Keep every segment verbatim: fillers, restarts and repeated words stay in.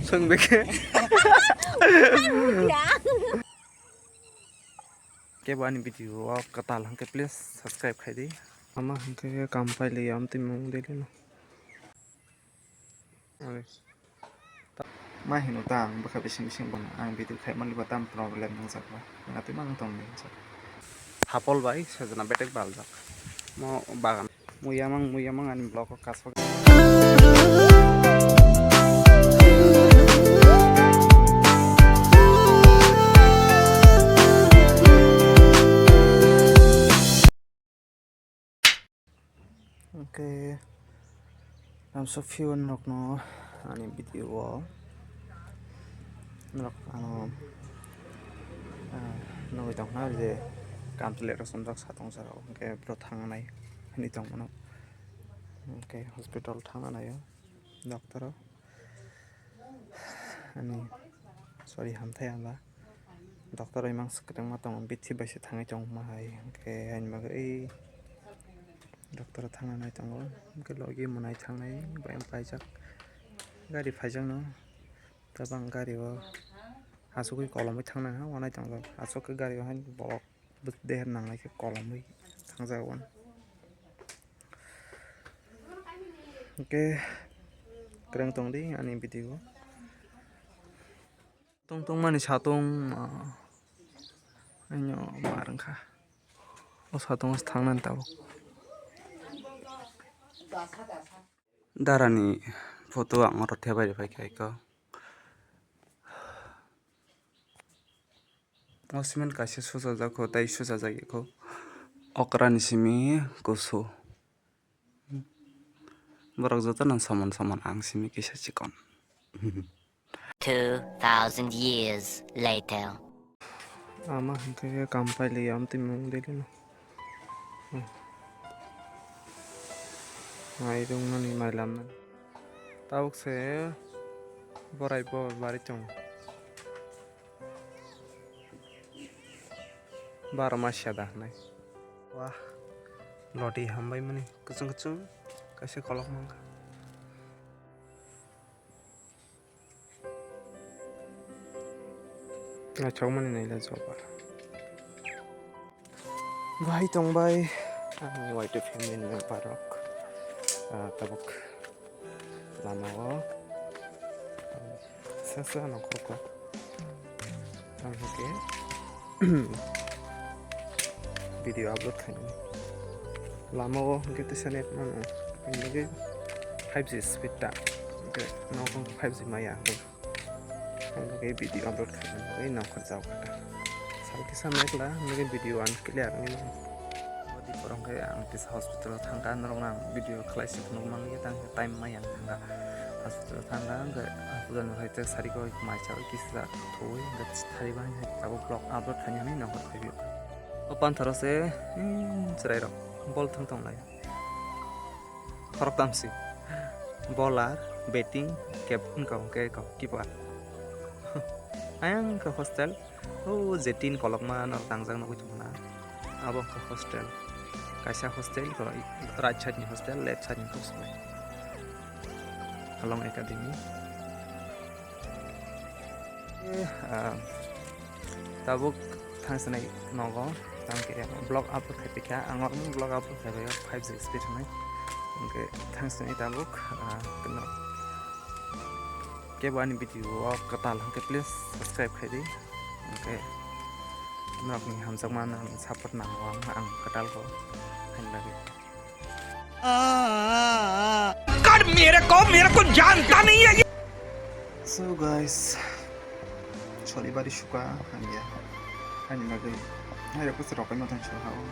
Swng beke. Kebo ani video o kwtal hwnkhe please subscribe khai di. Ama hwnkhe kam paili amtwi mung deli no. Ma hino ta ang bwkha bising bising bono ang video khai manliba tam problem nangjakgo. Natwi mang tong ni. Hapol bai sajna betek baljak. Mo bagan. Muyamang, muyamang ani vlog o kasok. Okay. Lamso phiyok norokno ani video o norok ano, ah, nugwi tongkha je kam chwlai rok sumjak satong jora o hwnkhe bro thangnai hinwi tongmano. Hwnkhe hospital thangna naio doctor o. Ani sorry, hamthai amba. Doctor bai mangsa kwbangma tongo, bithi bai se thangwi tongma hai, hwnkhe ani bagwi ei doctor o thangna nai tongo, hwnkhe logi mwnai thangnai bai paijak, gari phaijakno. Tabang gari o asugwi kolomwi thangna ha wanai tongo, aswk khe gari o haino borok. Bw deher nanglai khe kolomwi thangjago. Hwnkhe kwrwng tongdi ani video. Tong tongmani satung, ah, ano mar wngkha. O satung o thangnani tabuk. Darani photo ang oro thebai rwbaikha eko. O cement kaisa suchajak kho, tei suchajak ya kho. Okra ni simi kusu. Borok joto no soman soman, ang simi kisa chikon. Two thousand years later. Ama hwnkhe kam paili amtwi mung deli no. Mai rwngmani, mai lamnani. Tabuk se borai bo bari tongo. Baro ma siya da hinwi. Wah. Lodi hambai mani. Kuchung kuchung. Kaisa kolok mankha. Naithok mani naila jobar. Bahai tongbai ani Y T family ni member rok, ah, tabuk lama o, ah, sa sa nongkhor kok tamo khe video upload khainani. Lama o hwnkhe tisa net mano, hwnkhe five G speed ta, hwnkhe nogo five G maya. Ang bagwi video upload khaina bagwi nongkhor jao kha ta. Sal kisa mekla, bagwi video unclear wngwi mano. Abo di borok khe ang kisa hospital o thangkha, norokno ang video khlai se phunuk manliya, tang time maya ang thangkha. Hospital o thangkha, hwnkhe puja ni hai tek sari koi mai chawi kisa thowi, hwnkhe thari bani hai tabuk vlog upload khainani nongkhor khaibio. O panthoro se, hmm, chwrairok bol thwng tonglai. Khoroktam si. Bowler, batting, captain kok hwnkhe kok keeper. Ayang khe hostel. O je tin kolokma no tangjak nugwi tongkha na. Abo khe hostel. Kaisa hostel, right side ni hostel, left side ni hostel. Along Academy. Eh, ah, tabuk thangsinai nogo, tangke vlog upload khai pikha, ang oroni vlog upload khai bai five G speed hwnwi, hwnkhe thangsinai tabuk, ah, kebo ani video o kwtal hwnkhe please subscribe khai di, hwnkhe norokni hamjakma nang support nango ang, ang kwtal kho, haini bagwi. कर मेरे को, मेरे को जानता नहीं है ये। So guys, choli bari suka hanya, hani bagwi hai rok se rokai matan so hao.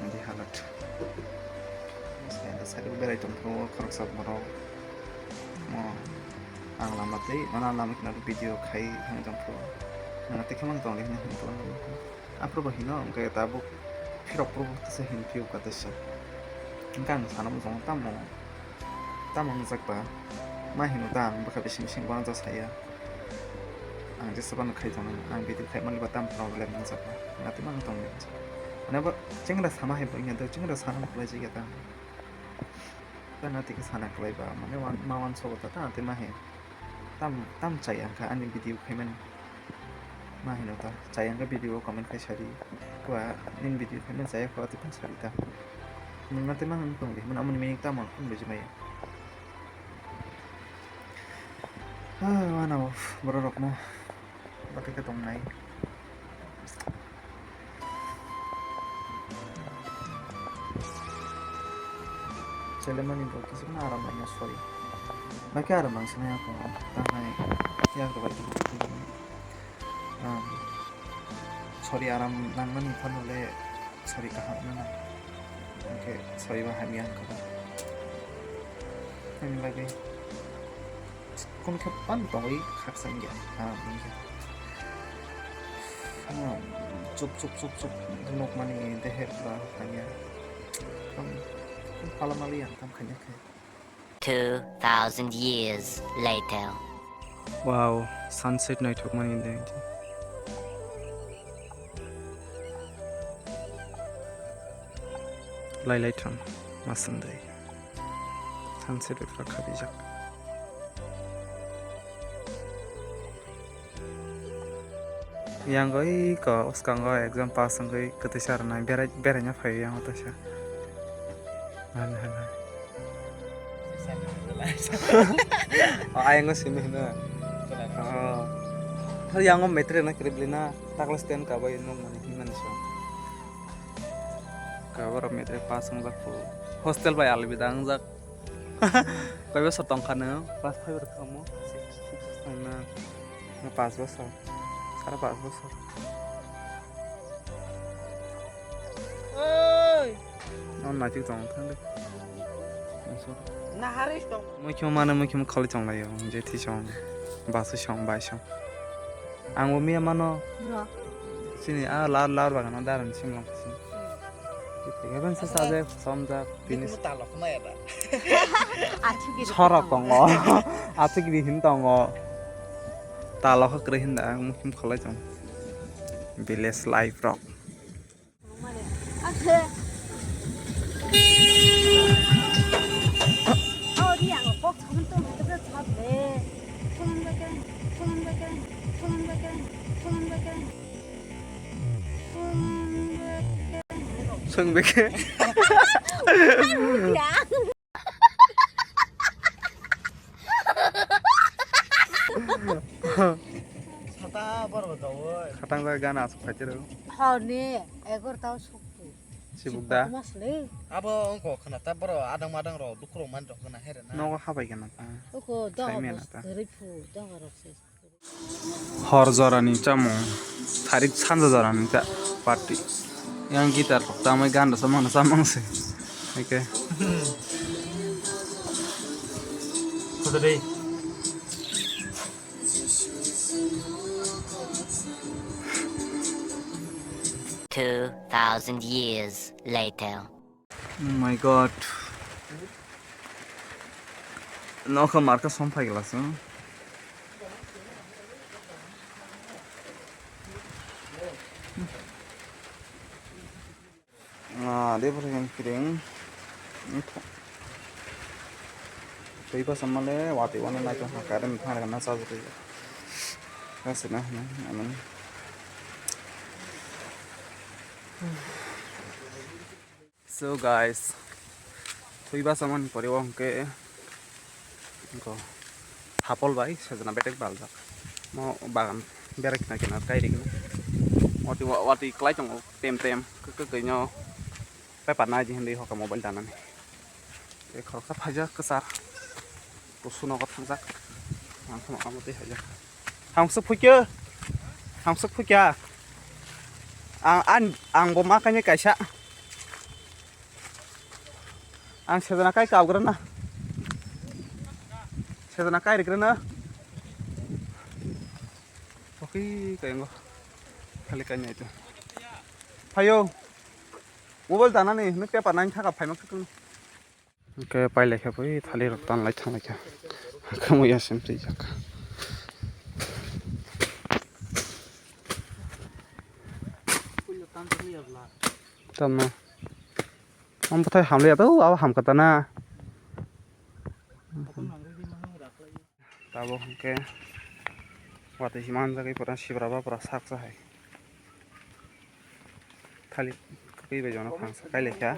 Nadi halat. Saya da sari berai tong pro khorok sa borok. Mo ang lama tei mana lama kena video khai hang tong pro. Nang tei khamang tong le hang tong. Aphuru bo hino, hwnkhe tabuk phirok phuru bo tesa hin phiyok ka tesa. Hwnkhe ang sana muchungo tamo, tamo wngjak ba? Ma hino ta ang bwkha bising bising bono ta saya. Ang jesa bono khai tongo, ang video khai manliba tamo problem wngjak ba? Natwi mang tong wngjak. Hwnba chengra sama hai bo wngya da, chengra sana muklai jigya ta. Tang atike sana kwlai ba, mane wan-, ma wan sobo ta, tang ate ma he. Tam, tam chai ang kha ani video khaimani. Ma hino ta, chai ang kha video comment khai sadi. Kwa nin video khaimani chai kho ate pan sadi ta. Nung ate ma hino tong di, mun amuni meaning tamo kun buji maya. Ah, wana of, borok rok no. Bakhe khe tongnai. Chele mani bo kisa no aram nangya, sorry. Bakhe aram nang sini ako. Tangnai. Yak bai. Um, sorry, aram nang mani phano le sorry kaham nang. Oke, sorry ba hamya ko. Ani lagi. Kun khe pan tongwi khaksa wngya, ah, wngya. Ah, chup, chup, chup, chup, nukmani deher pura wngya. Tam, tam pala mali ang tam khaina khe. Two thousand years later. Wow, sunset naithokmani de. Lailai thang, masandai. Sunset bai pura khabijak. Yang oi ko, uskango exam pass wngwi kwtwi sa rwnai, berai, beraina phaio yang o taisa. Hai, hai, hai. O, ayang o simi hino. Oh. Hal yang o metre na kribli na, takla stand ka bai nung mani himani so. Ka borok metre pass wngjak phu. Hostel bai alibida wngjak. Koi bosor tong kha nw? Class five rok thangmo? Six, six thangna. Na pas bosor. Sara pas bosor. Oi! Non naithok tong thang de. Nahari tong. Mui khum mano, mui khum khali tong laio. Je thi song. Basu song, bai song. Ang bo miya mano. Bro. Sini a lar lar bagan daran sim lang sini. Even se saje somjak bini. Talo khna ya da. Achu giri. Sora tongo. Achu giri hin tongo. Talo kha kre hin da ang mukhim kholai tong. Village life rok. Swng beke. Sata borok dawai. Khatang bai gana asuk khaitero. Hor ni egarota o sukti. Sibuk da. Mas le. Abo ongko khna ta borok adang madang rok dukhu rok man rok gana here na. Nogo habai gana ta. Oko dong. Saimena ta. Riphu dong rok se. Hor jorani chamung, tarik sanja jorani ta party. Yang guitar rok tamai gan rasa mana samang se. Oke. Kota dei. Two thousand years later. Oh my God. Nokha marka som phai glass, no? Ah, de bwrwi yang kiring. Twi basa male, watwi wano nai tong kha, current thang rwna charge rwya. Kasina hwnwi, amen. So guys, twi basa man pore o hwnkhe, ko hapol bai sejna betek baljak. Mo bagan berai khna khna kai ri khna. Watwi, watwi klai tongo tem tem, kwk kwk no paper nai di hwnwi hoka mobile danani. Tei khoroksa phaijak kwchar. Kusu nogo thangjak. Ang khama kamo tei haijak. Hamswk phuikhe. Hamswk phuikha. Ang, ang, ang bo ma kainwi kaisa. Ang sejana kai kaugrana. Sejana kai rigrana. Okey, kaingo. Khali kainai to. Phaio. Mobile danani, hwnwi paper nine thaka phaima khwtwng. Hwnkhe pailai khe bai thali rok tanlai thanglai kha. Hwnkhe muya sim twijak. Tamo. Ang bwthai hamliya to, abo hamkha ta na. Tabuk hwnkhe watwi si manjagwi pura sibra ba pura sak cha hai. Thalik kwtwi bai jono phang sakai lekha.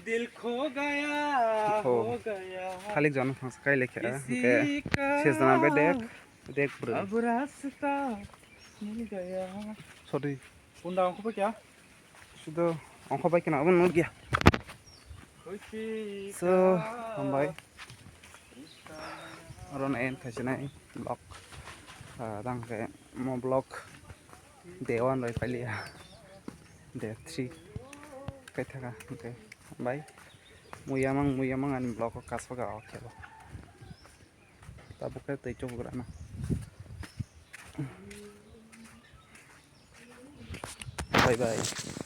Dil kho gaya, kho gaya. Thalik jono phang sakai lekha. Hwnkhe sejna bedek, bedek bwrwi. Sorry. Punda ongkho bai kya? Sudo ongkho bai kena, abo nukya. So, hambai. Oro na end khaisina vlog. Ah, tang khe mo vlog day one bai pailia. Day three. Kai thaka, okay. Hambai. Muyamang, muyamang ani vlog o kaspaga o khebo. Tabuk khe twi chukgra na. Bye bye.